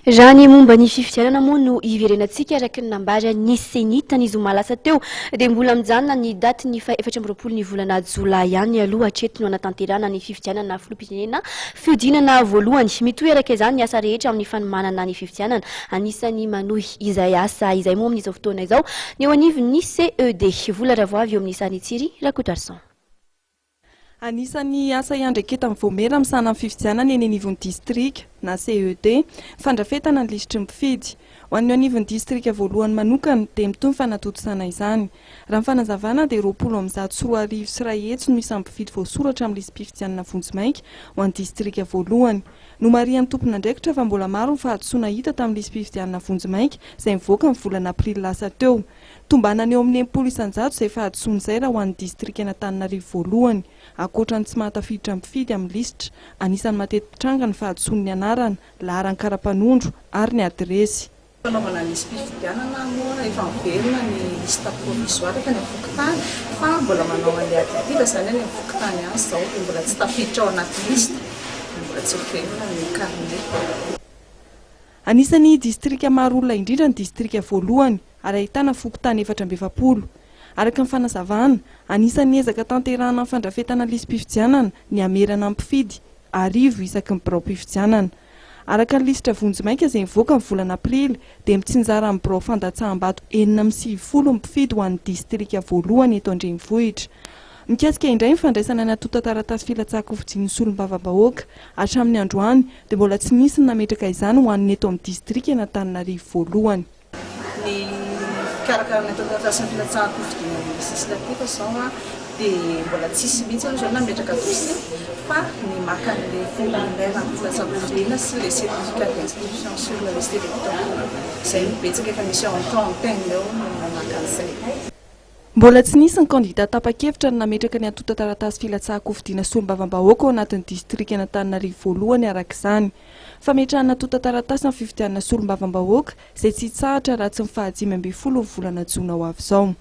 Raha ny momba ny fifidianana moa no hiverenantsika araka ny nambaran'ny Ceni ny zoma lasa teo dia mbola mijanona ny datin'ny faha 24 ny volana jolay ihany aloha hatreto no hanatanterahana ny fifidianana filoham-pirenena fihodinana voalohany. Mitohy araka izany ny asa rehetra amin'ny fanomanana ny fifidianana. Anisan'ny manohy izay asa izay moa amin'izao fotoana izao ny eo anivon'ny CED. Vola Ravoavy eo amin'ny sarin'i Tsiry Rakotoarison. Anisan'ny asa iandraiketan'ny Vaomiera misahana ny fifidianana eny anivon'ny distrika na CED ny fandrafetana ny lisitry ny mpifidy. Ho an'ny eo anivon'ny distrika voalohany manokana dia mitohy ny fanatontosana izany. Raha ny fanazavana dia 2120 no isan'ny mpifidy voasoratra amin'ny lisi-pifidianana vonjimaika ho an'ny distrika voalohany. Nomarihan'ny tompon'andraikitra fa mbola maro ny fahadisoana hita tamin'ny lisi-pifidianana vonjimaika izay nivoaka ny volana aprily lasa teo. Tombanana eo amin'ny 60% izay fahadisoana izay raha ho an'ny distrikan'Antananarivo voalohany. Ankoatra ny tsy mahatafiditra mpifidy amin'ny lisitra, anisan'ny mateti-pitranga ny fahadisoan'ny anarana, laharan-kara-panondro ary ny adiresy. Fanaovana lisi-pifidianana moa efa miverina ny liste provisoire efa any amin'ny fokontany fa mbola manao an'ilay additive izany any amin'ny fokontany any izao dia mbola tsy tafiditra ao anaty liste dia mbola tsy miverina ny carnet. Anisan'ny distrika maro olona indrindra ny distrika voalohany ary ahitana fokontany 44. Araka ny fanazavana, anisan'ny ezaka tanterahana amin'ny fandrafetana lisi-pifidianana ny hamerana ny mpifidy 1000 isaky ny biraom-pifidianana. Araka ny lisitra vonjimaika izay nivoaka ny volana aprily dia mitsinjara amin'ny birao fandatsaham-bato 96 ny mpifidy ho an'ny distrika voalohany eto an-drenivohitra. Mikasika indray ny fandraisana ny antontan-taratasy filatsahan-kofidian'ny solombavambahoaka, hatramin'ny androany dia mbola tsy nisy ny nametraka izany ho an'ny eto amin'ny distrikan'Antananarivo voalohany. Ny fikarakarana ny antontan-taratasin'ny filatsahan-kofidiana ny législatif izao dia mbola tsisy mihitsy aloha izao nametraka dossier fa ny maka an'ilay formulaire amin'ny filatsahan-kofidiana sy ilay certificat d'inscription sur la liste électorale izay no betsaka efa misy eo amin'ny trentaine eo no maka an'izay. Mbola tsy nisy ny kandida tapa-kevitra ny nametraka ny antontan-taratasy filatsahan-kofidiana solombavambahoaka ao anatin'ny distrikan'Antananarivo voalohany araka izany. Fametrahana antontan-taratasy amin'ny fifidianana solombavambahoaka izay tsy hitsahatra raha tsy ny faha 15 ny volana jona ho avy izao.